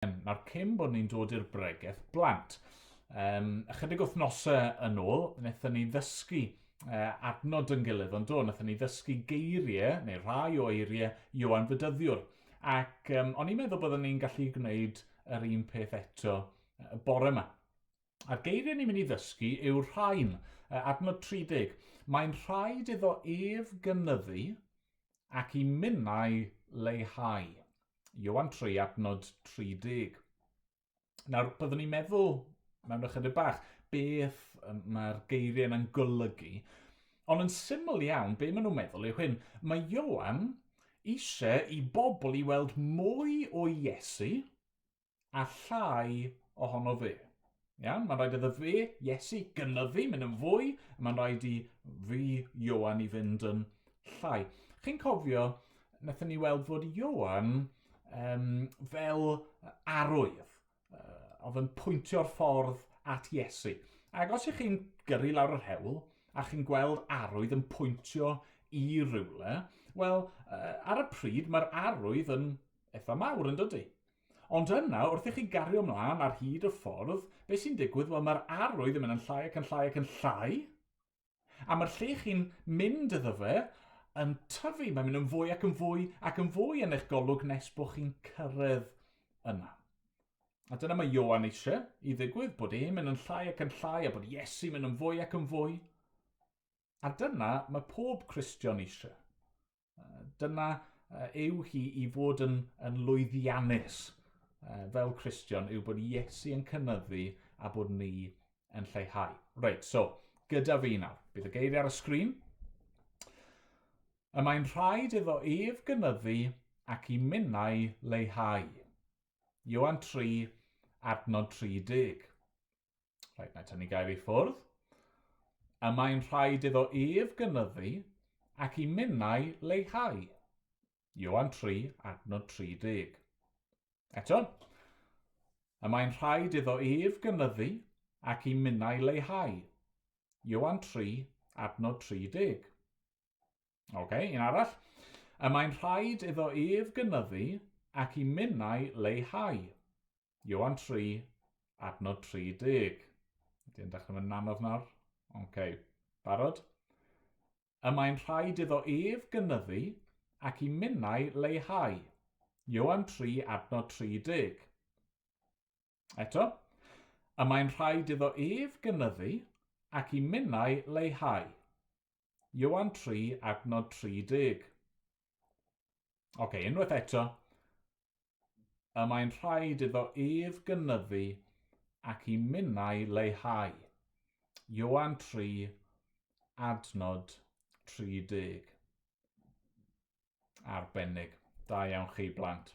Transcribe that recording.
Nawr, cyn bod ni'n dod i'r bregeth blant, um, ychydig wythnosau yn ôl, wnaethon ni ddysgu uh, adnod yn gilydd, ond do, wnaethon ni ddysgu geiriau, neu rhai o eiriau, Ioan Fydyddiwr. Ac um, o'n i'n meddwl byddwn ni'n gallu gwneud yr un peth eto y bore yma. A'r geiriau ni'n mynd i ddysgu yw'r rhain. Adnod 30. Mae'n rhaid iddo ef gynyddu ac i minnau leihau. Ioan 3, adnod 30. Nawr, byddwn ni'n meddwl mewn ychydig bach beth mae'r geiriau yna'n golygu, ond yn syml iawn, be maen nhw'n meddwl yw hyn. Mae Ioan eisiau i bobl i weld mwy o Iesu a llai ohono fe. Iawn? Mae'n rhaid iddo fe, Iesu, gynyddu, mynd yn fwy, a mae'n rhaid i fi, Ioan, i fynd yn llai. Chi'n cofio, wnaethon ni weld fod Ioan um, fel arwydd, uh, oedd yn pwyntio'r ffordd at Iesu. Ac os ych chi'n gyrru lawr yr hewl, a chi'n gweld arwydd yn pwyntio i rywle, wel, uh, ar y pryd mae'r arwydd yn eitha mawr, yn dydy? Ond yna, wrth i chi gario mlaen ar hyd y ffordd, beth sy'n digwydd? Wel, mae'r arwydd yn mynd yn llai ac yn llai ac yn llai. A mae'r lle chi'n mynd iddo fe yn tyfu. Mae'n mynd yn fwy ac yn fwy ac yn fwy yn eich golwg nes bod chi'n cyrraedd yna. A dyna mae Ioan eisiau i ddigwydd, bod e'n mynd yn llai ac yn llai a bod Iesu'n mynd yn fwy ac yn fwy. A dyna mae pob Cristion eisiau. Dyna yw hi i fod yn, yn lwyddiannus fel Cristion, yw bod Iesu yn cynyddu a bod ni yn lleihau. Reit, so, gyda fi nawr. Bydd y geiriau ar y sgrin. Y mae'n rhaid iddo ef gynyddu ac i minnau leihau. Ioan 3, adnod 30. Rhaid na tynnu gair i ffwrdd. Y mae'n rhaid iddo ef gynyddu ac i minnau leihau. Ioan 3, adnod 30. Eto, y mae'n rhaid iddo ef gynyddu ac i minnau leihau. Ioan 3, adnod 30. Oce, okay, un arall. Y mae'n rhaid iddo ef gynyddu ac i minnau leihau. Ioan 3, adnod 30. Ydy yn dechrau mynd anodd nawr? Oce, okay. barod? Y mae'n rhaid iddo ef gynyddu ac i minnau leihau. Ioan 3, adnod 30. Eto, y mae'n rhaid iddo ef gynyddu ac i minnau leihau. Ioan 3, adnod 30. Oce, okay, unwaith eto, Y mae'n rhaid iddo ef gynyddu ac i minnau leihau. Ioan 3, adnod 30. Arbennig. Da iawn chi, blant.